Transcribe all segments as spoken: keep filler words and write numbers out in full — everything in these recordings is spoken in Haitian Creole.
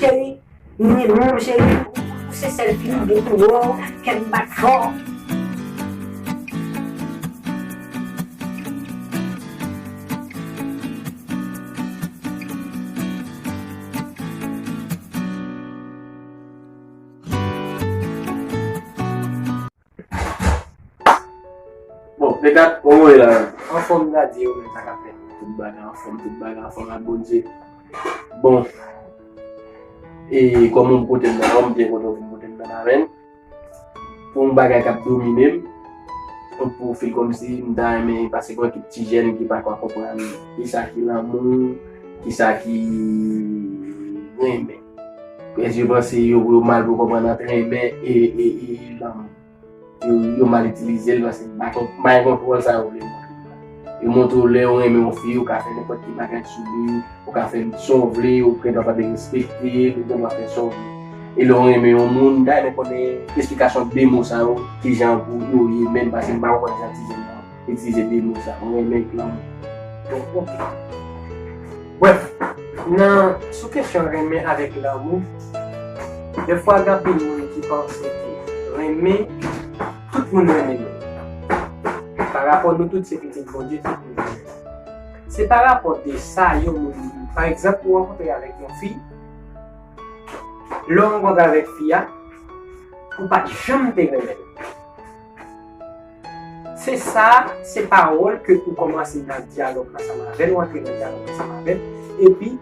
Cheri, m renmen w, cheri. Ou se sèl fi m gen pou wè w, kè m bat fò. Bon, Megat, kòman w ye la menm? Anfòm, Daddy, ou menm, sa k ap fèt? Tout bagay anfòm, tout bagay anfòm ak Bondye. Bon, e kòman w kote m nan la, m byen kontan w vin kote m nan la menm. Pou yon bagay k ap domine m, yon pwofil kòmsi m ta renmen, paske gen yon ekip ti jèn ki pa ka konprann kisa ki lanmou, kisa ki renmen. Èske yo panse yo, yo mal pou konprann ant renmen e, e, e lanmou. Yo, yo mal itilize l paske mind control sa yo vle montre w la. Yo montre w lè yo renmen yon fi, ou ka fè nenpòt ki bagay sou li, ou ka fè l sa w vle, ou gen dwa pa derespekte l, ou gen dwa fè sa w vle. E lè w renmen yon moun, m ta renmen konnen esplikasyon de mo sa yo, kijan pou yo ye menm, paske m pa konprann jan ti jèn nan itilize de mo sa, ou renmen lanmou. Bon, ok. Brèf, nan sou kesyon renmen avèk lanmou, dèfwa gen anpil moun ki panse ke renmen, tout moun renmen nou. Parapò nou tout se pitit Bondye, tout moun renmen nou. Se parapò de sa yon moun, pa egzanp, ou rankontre avèk yon fi, lè w rankontre avèk fi a, ou pa t janm te renmen l. Se sa, se pawòl ke ou kòmanse nan dyalòg ansanm avè l, ou antre nan dyalòg ansanm avè l, epi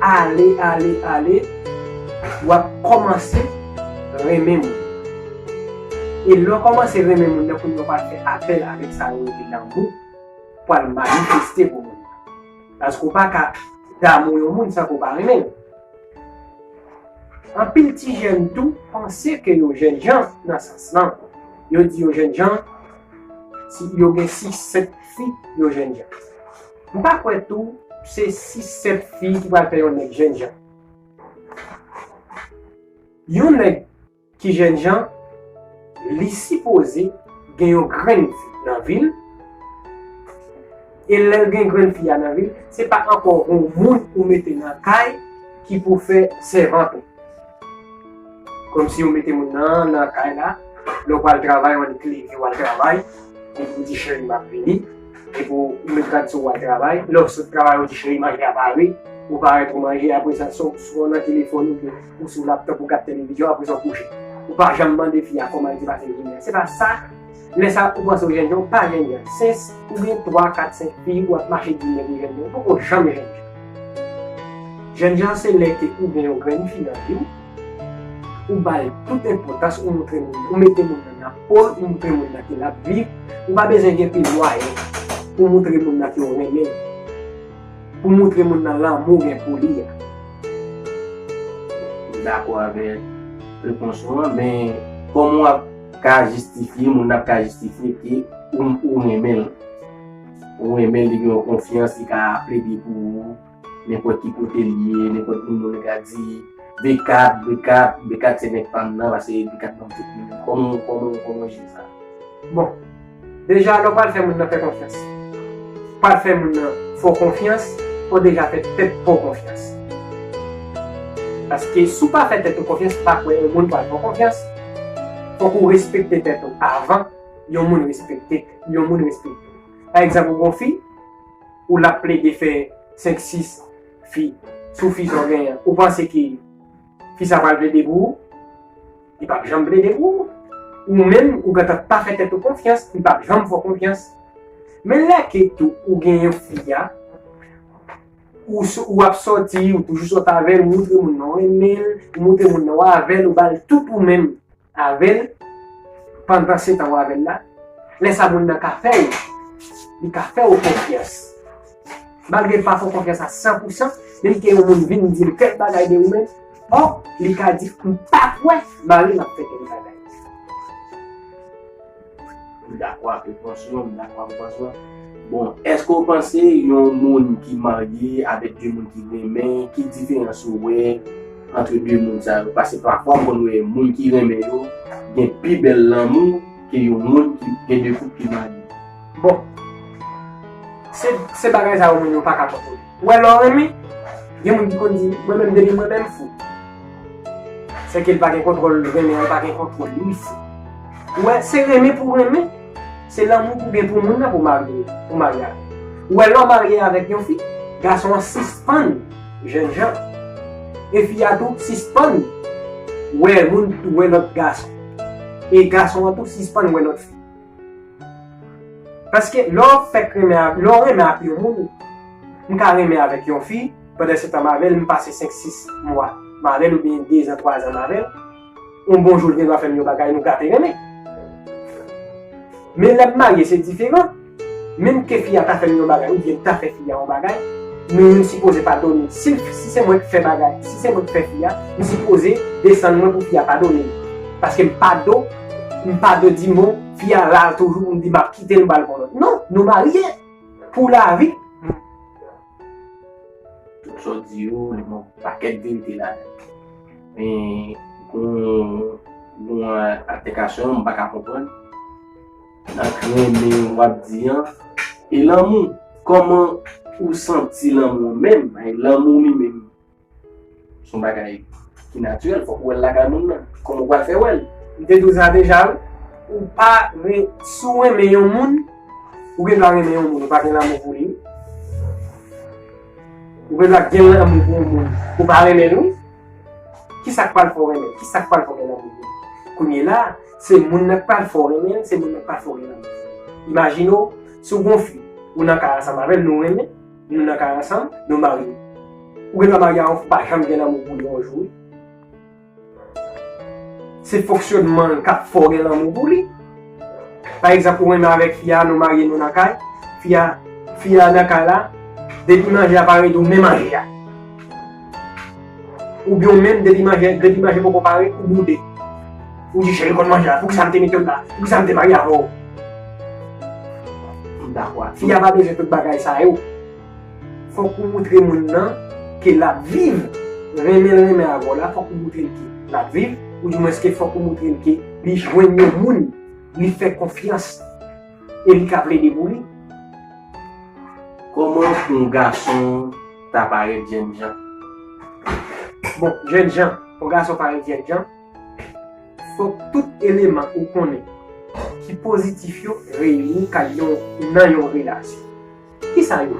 ale, ale, ale, w ap kòmanse renmen moun nan. E lè w kòmanse renmen moun nan, kounye a w pral fè apèl avèk sa yo rele lanmou, pral manifeste pou moun nan. Paske w pa ka damou yon moun san ke w pa renmen l. Anpil ti jèn tou panse ke yo jènjan nan sans lan. Yo di yo jènjan, si yo gen sis, sèt fi, yo jènjan. M pa kwè tou se sis, sèt fi ki pral fè yon nèg jènjan. Yon nèg ki jènjan, li sipoze gen yon grenn fi nan vi l. E lè l gen grenn fi a nan vi l, se pa ankò yon moun ou mete nan kay ki pou fè sèvant ou. Kòmsi ou mete moun nan nan kay la, lè w pral travay, w annik leve w al travay, epi w di cheri m ap vini, epi w met rad sou w al travay, lè w sot travay ou di cheri manje a pare, ou parèt ou manje, apre sa swa w nan telefòn oubyen ou sou laptòp ou gad televizyon, apre sa w kouche. Ou pa janm mande fi a kòman li te pase jounen an. Se pa sa. Lè sa ou panse w jènjan, ou pa jènjan. Se ou gen twa, kat, senk fi ou ap mache di nèg ou jènjan, ou poko janm jènjan. Jènjan se lè ke ou gen yon grenn fi nan vi w, ou ba l tout enpòtans, ou montre moun nan, ou mete moun nan nan po l, ou montre moun nan ke l ap viv, ou pa bezwen gen pil mwayen pou montre moun nan ke w renmen l, pou montre moun nan lanmou w gen pou li a. M dakò avèk repons ou an, men kòman w ap ka jistifye, moun nan ap ka jistifye ke ou, ou renmen l? Ou renmen l, li gen yon konfyans, li ka plede pou ou, nenpòt ki kote l ye, nenpòt moun moun ka di, V kat, V kat, V kat se nèg pa m nan, paske V kat ban m tout moun. Kòman, kòman, kòman w jere sa? Bon, deja lè w pral fè moun nan fè konfyans, pral fè moun nan fè w konfyans, fò w deja fè tèt pa w konfyans. Paske si w pa fè tèt ou konfyans, pa kwè yon moun pral fè w konfyans. Fòk ou respekte tèt ou avan yon moun respekte, yon moun respekte w. Pa egzanp, ou gon fi, ou l ap plede fè senk, sis fi, sou fi sa w genyen an, ou panse ke fi sa pral plede pou ou? Li p ap janm plede pou ou. Ou menm, ou gentan pa fè tèt ou konfyans, li p ap janm fè w konfyans. Men lè ke tou ou gen yon fi a, ou, ou ap sòti, ou toujou sòt avè l, ou montre moun nan w renmen l, ou montre moun nan w avè l, ou ba l tout ou menm avè l, pandan se tan w avè l la, lè sa moun nan ka fè w, li ka fè w konfyans. Malgre l pa fè w konfyans a san pou san, menm ke yon moun vin di l kèk bagay de ou menm, ò, li ka di, m pa kwè mari m ap fè tèl bagay. M dakò ak repons ou an, m dakò ak repons ou an. Bon, èske w panse yon moun ki marye avèk de moun ki renmen, ki diferans ou wè ant de moun sa yo? Paske pafwa m konn wè moun ki renmen yo gen pi bèl lanmou ke yon moun ki gen de koup ki marye. Bon, se, se bagay sa yo moun yo pa ka kontwole. Ou wè lè w renmen, gen moun ki konn di, mwen menm depi mwen menm fou. Sèke l pa gen kontwòl renmen an, l pa gen kontwòl li. Ou wè, se renmen pou renmen. Se lanmou pou gen pou moun nan pou marye, pou marye avè l. Ou wè, lè w marye avèk yon fi, gason an sispann jènjan. E fi a tou sispann wè moun, wè lòt gason. E gason an tou sispann wè lòt fi. Paske lè w fèk renmen ak, lè w renmen ak yon moun, m ka renmen avèk yon fi, pandan se tan m avè l, m pase senk, sis mwa m avè l, oubyen de zan, twa zan m avè l, yon bon jou l gen dwa fè m yon bagay, nou gate renmen. Men lè m marye, se diferan. Menm ke fi a ta fè m yon bagay, oubyen m ta fè fi a yon bagay, nou youn sipoze padone. Si, si se mwen k fè bagay, si se mwen k fè fi a, m sipoze desann mwen pou fi a padone m. Paske m pa do, m pa do di, bon, fi a la toujou pou m di m ap kite l, m pral pran lòt. Non, nou marye pou lavi. Tout sa w di yo, li gen yon pakèt verite ladan l. Men, gen, gen yon aplikasyon, m pa ka konprann. Nan renmen w ap di an, e lanmou, kòman ou santi lanmou menm? Ay, lanmou li menm, se yon bagay ki natirèl, fòk ou wè l lakay moun nan. Kòman ou pral fè wè l? M te di w sa deja, wi. Ou pa re, si w renmen yon moun, ou gen dwa renmen yon moun, ou pa gen lanmou pou li. Ou gen dwa gen lanmou pou yon moun, ou pa renmen l, wi. Kisa k pral fè w renmen l? Kisa k pral fè w gen lanmou pou li? Kounye la, se moun nan k pral fè w renmen l, se moun nan k pral fè w gen lanmou pou li. Imajine w, si w gen yon fi, ou nan kay ansanm avè l, nou renmen, nou nan kay ansanm, nou marye. Ou gen dwa marye a yon fi, ou pa janm gen lanmou pou li yon jou, wi. Se fonksyònman l k ap fè w gen lanmou pou li. Pa egzanp, ou renmen avèk fi a, nou marye, nou nan kay, fi a, fi a nan kay la, depi manje a pare, li di w men manje a. Oubyen w menm, depi manje, depi manje poko pare, ou boude. Ou di, cheri, konn manje a, poukisa m te mete w la? Poukisa m te marye avè w? M dakò ak ou. Fi a pa bezwen tout bagay sa yo. Fòk ou moutre moun nan ke l ap viv. Renmen l renmen avè w la, fòk ou moutre l ke l ap viv, oudimwens ke fòk ou moutre l ke li jwenn yon moun, li fè konfyans, e li ka plede pou li. Kòman pou yon gason ta parèt jènjan? Bon, jènjan, pou yon gason parèt jènjan, fòk tout eleman ou konnen ki pozitif yo reyini kay yon, nan yon relasyon. Kisa yo?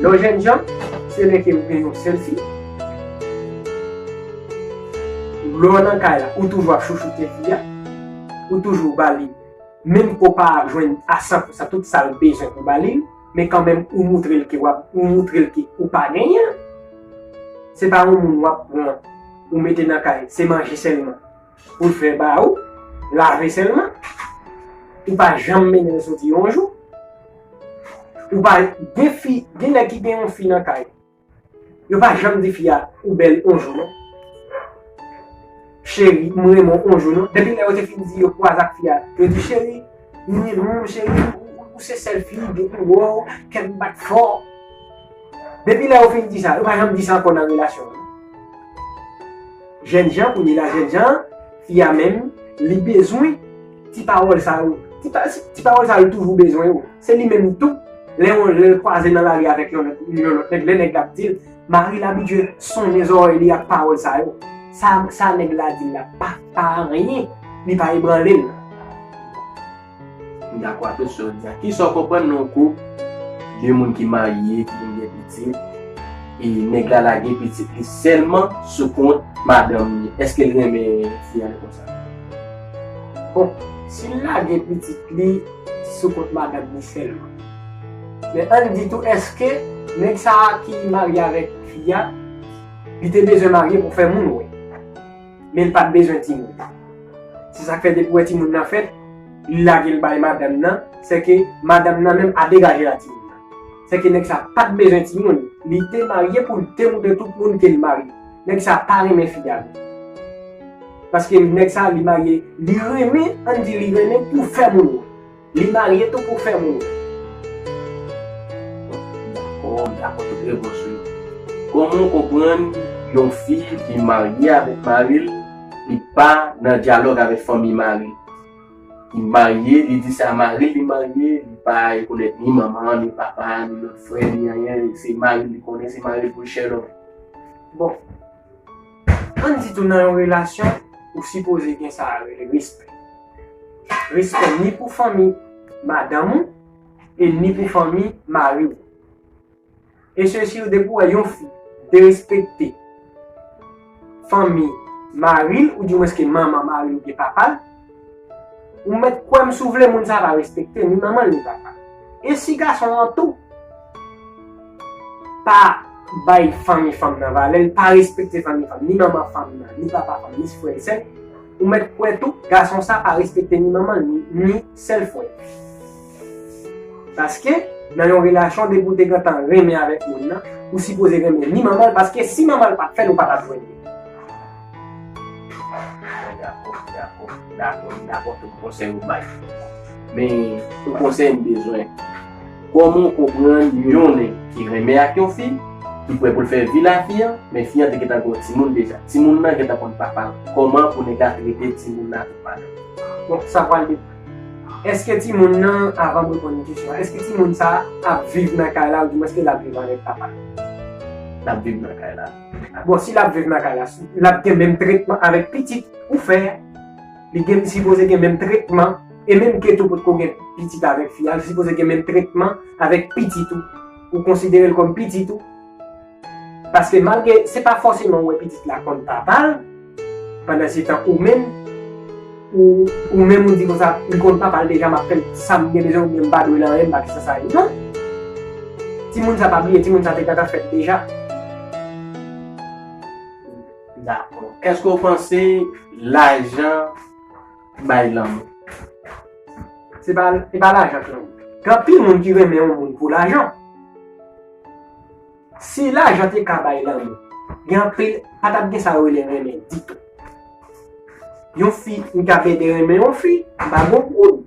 Lè w jènjan, se lè ke ou gen yon sèl fi. Lè w nan kay la, ou toujou ap chouchoute fi a. Ou toujou ba li, menm ke w pa ap jwenn a san pou san tout sa l bezwen pou ba li l, men kanmenm ou moutre l ke w ap, ou moutre l ke ou pa genyen. Se pa yon moun w ap pran, ou mete nan kay, se manje sèlman pou l fè ba ou, lave sèlman. Ou pa janm mennen l soti yon jou. Ou pa, gen fi, gen nèg ki gen yon fi nan kay. Yo pa janm di fi a, ou bèl yon jou non. Cheri, m renmen w yon jou non. Depi lè yo te fin di yo kwaze ak fi a, yo di, cheri, m renmen w, cheri, ou, ou, ou se sèl fi, depi m wè w, kè m bat fò. Depi lè yo fin di sa, yo pa janm di sa ankò nan relasyon an. Jènjan, kounye la, jènjan, fi a menm, li bezwen ti pawòl sa yo. Ti, pa, ti pawòl sa yo toujou bezwen yo. Se li menm tou, lè yon, lè l kwaze nan lari avèk yon lòt, yon lòt nèg, lè nèg la ap di l, mari l abitye sonnen zòrèy li ak pawòl sa yo. Sa, sa nèg la di l la pa, pa anyen, li pa ebranle l. M dakò ak tout sa w di a. Kisa w konprann nan yon koup, de moun ki marye, ki vin gen pitit, e nèg la lage pitit li sèlman sou kont madanm li? Èske l renmen fi a konsa? Bon, si l lage pitit li sou kont madanm li sèlman. Men ann di tou, èske nèg sa a ki marye avèk fi a, li te bezwen marye pou fè moun wè? Men l pa t bezwen timoun. Se sa k fè depi w wè timoun nan fèt, li lage l bay madanm nan, sèke madanm nan menm a degaje a timoun nan. Sèke nèg sa pa t bezwen timoun, li te marye pou l te moutre tout moun ke l marye. Nèg sa pa renmen fi a vre. Paske nèg sa li marye, li renmen, ann di li renmen pou fè moun wè. Li marye tou pou fè moun wè. Dakò, m dakò tout repons ou yo. Kòman w konprann yon fi ki marye avèk mari l, li pa nan dyalòg avèk fanmi mari l? Li marye, li di se a mari l li marye, li pa rekonèt ni manman, ni papa, ni lòt frè, ni anyen, se mari l li konnen, se mari l pou l chèlòm. Bon, Ann di tou nan yon relasyon, ou sipoze gen sa a rele respè. Respè ni pou fanmi madanm ou, e ni pou fanmi mari w. E se si depi w wè yon fi derespekte fanmi mari l, oudimwens ke manman mari l oubyen papa l, ou mèt kwè m si w vle, moun sa a pa respekte ni manman l ni papa l. E si gason an tou pa bay fanmi fanm nan valè l, pa respekte fanmi fanm, ni manman fanm nan, ni papa fanm, ni frè l, sè l, ou mèt kwè tou, gason sa pa respekte ni manman l, ni, ni sè l, frè l. Paske, nan yon relasyon, depi w te gentan renmen avèk moun nan, ou sipoze renmen ni manman l, paske si manman l pa t fè l, ou pa t ap jwenn li. Dakò, dakò, dakò, dakò, tout konsèy ou bay. Men, yon konsèy m bezwen. Kòman w konprann yon nèg ki renmen ak yon fi, ki prè pou l fè vi la fi an, men fi an te gentan gen yon timoun deja. Timoun nan gentan konn papa l. Kòman pou nèg la trete timoun nan avèk madanm? Bon, sa pral depann. Èske timoun nan, avan m reponn kesyon an, èske timoun sa a ap viv nan kay la, oudimwens ke l ap viv avèk papa l? L ap viv nan kay la. Bon, si l ap viv nan kay la, l ap gen menm tretman avèk pitit ou fè a. Li gen, sipoze gen menm tretman, e menm ke tou potko gen pitit avèk fi a, li sipoze gen menm tretman avèk pitit ou. Ou konsidere l kòm pitit ou. Paske malgre se pa fòseman ou wè pitit la konn papa l, pandan se tan ou menm, ou, ou menm ou di konsa, li konn papa l deja, m ap fè l sa m gen bezwen, oubyen m pa dwe l anyen, m pa gen sans a li. Non! Timoun sa pa bliye, timoun sa te gentan fèt deja. Dakò. Èske w panse lajan bay lanmou? Se pa, se pa lajan k lanmou. Gen anpil moun ki renmen yon moun pou lajan. Si lajan te ka bay lanmou, gen anpil, pa t ap gen sa yo rele renmen ditou. Yon fi, m ka bède renmen yon fi, m pa gon goud.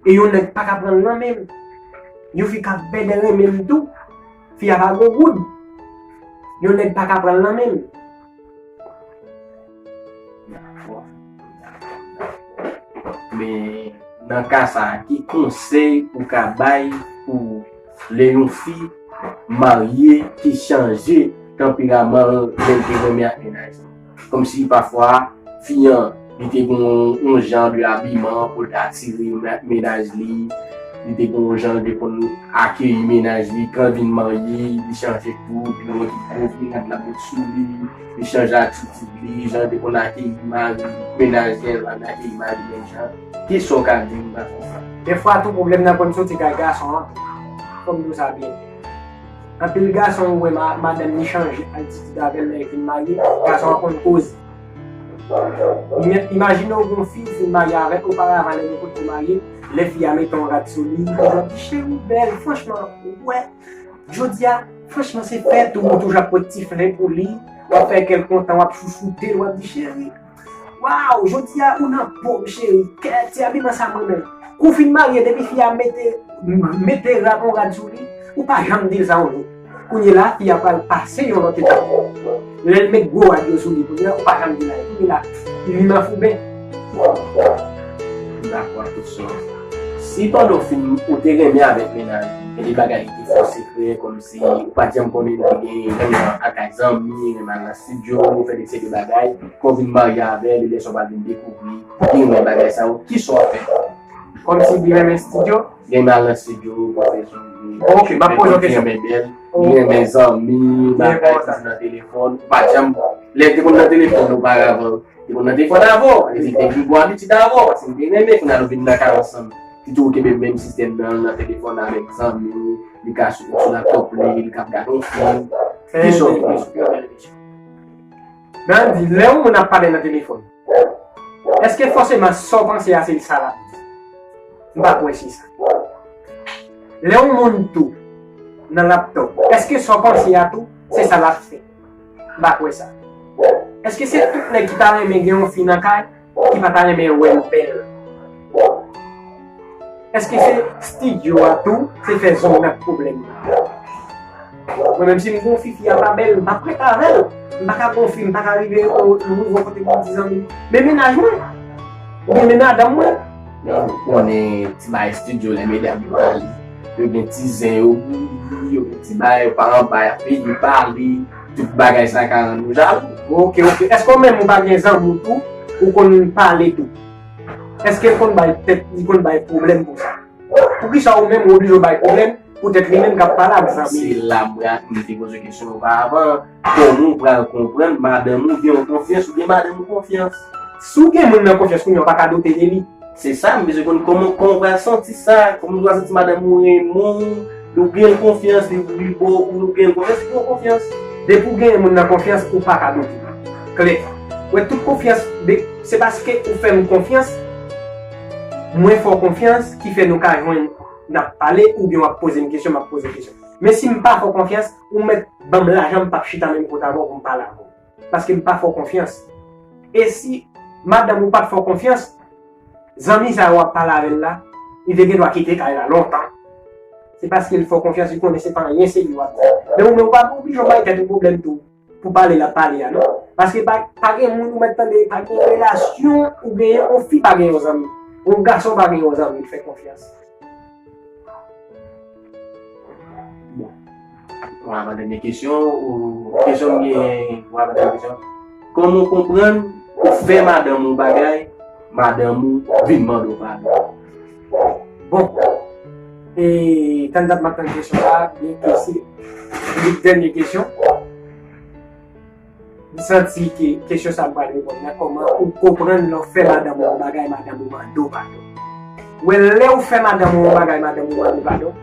E yon nèg pa ka pran l nan men m. Yon fi ka bède renmen m tou, fi a pa gon goud. Yon nèg pa ka pran l nan men m. Dakò. Men, nan ka sa a, ki konsèy ou ka bay pou lè yon fi marye ki chanje tanperaman l lè l te renmen ak mennaj li? Kòmsi pafwa, fi an, li te gen yon, yon jan de abiman pou l te atire mennaj li, li te gen yon jan l te konn akeyi mennaj li, kan l vin marye, li chanje tou, li gen yon ti gwo vin gad la met sou li, li chanje atitid li, jan l te konn akeyi mari, mennaj li, l pa akeyi mari menm jan. Kisa w ka di m nan sans sa? Defwa tou pwoblèm nan konn soti kay gason an tou. Fò m di w sa byen. Anpil gason ou wè ma-, madanm li chanje atitid avè l lè l fin marye, gason an konn koze. Ima-, imajine w gon fi ou fin marye avè l, oparavan lè nou potko marye, lè fi a mete yon rad sou li, li toujou ap di, "Cheri, ou bèl, franchman, ou wè, jodi a, franchman, se fèt ou, ou toujou ap pot ti fle pou li, w ap fè kè l kontan, w ap chouchoute l, w ap di, cheri, waw, jodi a, ou nan po m, cheri, kè ti abiman sa m renmen." Kou w fin marye, depi fi a mete, mete rad, yon rad sou li, ou pa janm di l sa yon jou. Kounye la, fi a pral pase yon lòt etap. Lè l met gwo rad yo sou li, kounye la, ou pa janm di l anyen. Kounye la, li mafouben. Dakò ak tout sa. Si pandan w fin, ou te renmen avèk mennaj ou, gen de bagay ki te fò sekrè, kòmsi ou pa t janm konnen li te gen renmen al kay zanmi, renmen al nan estidyo, ou fè de seri de bagay, kan w vin marye avè l, e lè sa w pral vin dekouvri, li renmen bagay sa yo, kisa w ap fè? Kòmsi li renmen estidyo? Gen mal nan estidyo, pase sou li. Ok, m ap poze yon kesyon. Renmen bèl, renmen zanmi, bagay toujou nan telefòn. Ou pa t janm, lè l te konn nan telefòn oparavan, te konn nan telefòn avè w, e li te vin pran abitid avè w, paske li te renmen, kounye a nou vin nan kay ansanm. Li toujou kenbe menm sistèm nan, nan telefòn avèk zanmi, li ka sou, sou laptòp li, li ka ap gade yon fim. Kisa w panse? Men di, lè yon moun ap pale nan telefòn, èske fòseman sa w panse a se sa l ap di? M pa kwè se sa. Lè yon moun tou nan laptòp, èske sa w panse a tou se sa l ap fè? M pa kwè sa. Èske se tout nèg ki ta renmen gen yon fi nan kay ki pa ta renmen wè l bèl? Èske se estidyo a tou se fè zòn nan pwoblèm nan? Mwen menm si m gon fi, fi a pa bèl, m p ap ret avè l. M pa ka gon fi, m pa ka rive o nivo kote pou m di zanmi m, men mennaj mwen, oubyen men madanm mwen. Ou konnen ti bagay estidyo lè medam yo pale. Yo gen ti zen yo boule, yo gen ti bagay yo pa anba, y ap pede pale. Tout bagay sa ka rann ou jalou. Ok, ok. Èske ou menm ou pa gen zanmi w tou, ou konn pale tou? Èske l konn bay tèt, li konn bay pwoblèm pou sa? Poukisa ou menm ou oblije bay pwoblèm pou tèt li menm k ap pale ak zanmi? Se la m pral, m te poze kesyon oparavan, kòman ou pral konprann madanm ou gen yon konfyans ou gen madanm ou konfyans? Si w gen moun nan konfyans kounye a, ou pa ka doute de li. Se sa, m bezwen konn kòman, kòman w pral santi sa, kòman w pral santi madanm ou renmen w, ou gen l konfyans, li, li bo ou, ou gen l konfyans, li gen w konfyans. Depi w genyen moun nan konfyans, ou pa ka doute. Klè. Ou wè tout konfyans, de, se paske ou fè m konfyans, mwen fè w konfyans, ki fè nou ka jwenn, n ap pale, oubyen w ap poze m kesyon, m ap poze kesyon. Men si m pa fè w konfyans, ou mèt ban m lajan, m p ap chita menm kote avè w pou m pale avè w. Paske m pa fè w konfyans. E si madanm ou pa t fè w konfyans, zanmi sa yo w ap pale avè l la, li te gen dwa kite kay la lontan. Se paske l fè w konfyans, li konnen se pa anyen serye w ap di. Men ou menm ou pa oblije w bay tèt ou pwoblèm tou pou pale l ap pale a, non. Paske pa, pa gen moun ou mèt tande, pa gen relasyon ou genyen, yon fi pa gen yon zanmi. Yon gason pa gen yon zanmi l fè konfyans. Bon. Ou ap mande kesyon, ou kesyon m gen, ou ap mande kesyon. Kòman w konprann ou fè madanm ou bagay, madanm ou vin mande w padon? Bon. E, tann dat m ap tann kesyon sa, byen ke se li dènye kesyon. M santi ke kesyon sa m pral reponn nan, kòman ou konprann lè w fè madanm ou yon bagay, madanm ou mande w padon. Wè, lè w fè madanm ou yon bagay, madanm ou mande w padon,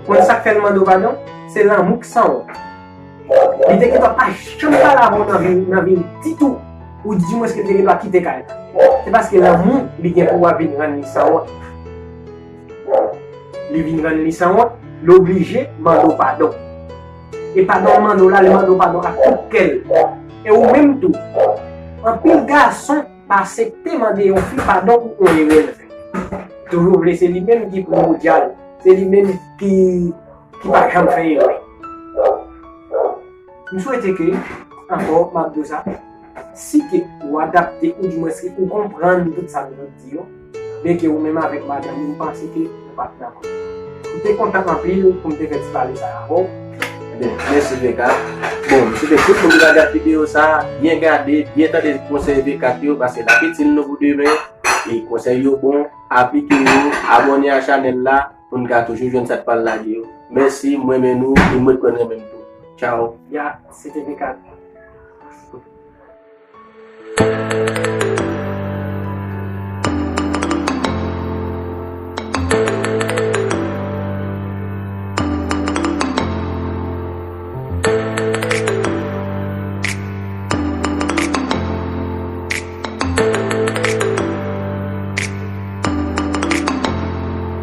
konn sa k fè l mande w padon? Se lanmou k sanwont. Li te gendwa pa janm pale avè w nan vi, nan vi l ditou, ou dimwens ke li te gendwa kite kay la. Se paske lanmou li gen pou w a vin rann li sanwont. Li vin rann li sanwont, li oblije mande w padon. E padon l mande w la, li mande w padon ak tout kè l. E ou menm tou, anpil gason pa aksepte mande yon fi padon pou yon erè l fè. Toujou vle se li menm ki primòdyal, se li menm ki, ki pa janm fè erè. M swete ke, ankò, m ap di w sa, si ke ou adapte, ou dimwens ke ou konprann tout sa nou di yo, byen ke ou menm avèk madanm ou, m panse ke nou pa t dakò. M te kontan anpil pou m te fè ti pale sa a avè w. Ebyen, mèsi Veka. Bon, m swete tout moun ki va gade videyo sa a, byen gade, byen tande konsèy Veka yo, paske l ap itil nou pou demen. E konsèy yo bon, aplike yo, abòne a chanèl la, pou n ka toujou jwenn sa k pral lage yo. Mèsi, m renmen nou, e m ret kwè n renmen m tou. Tchao. Ya, se te Veka.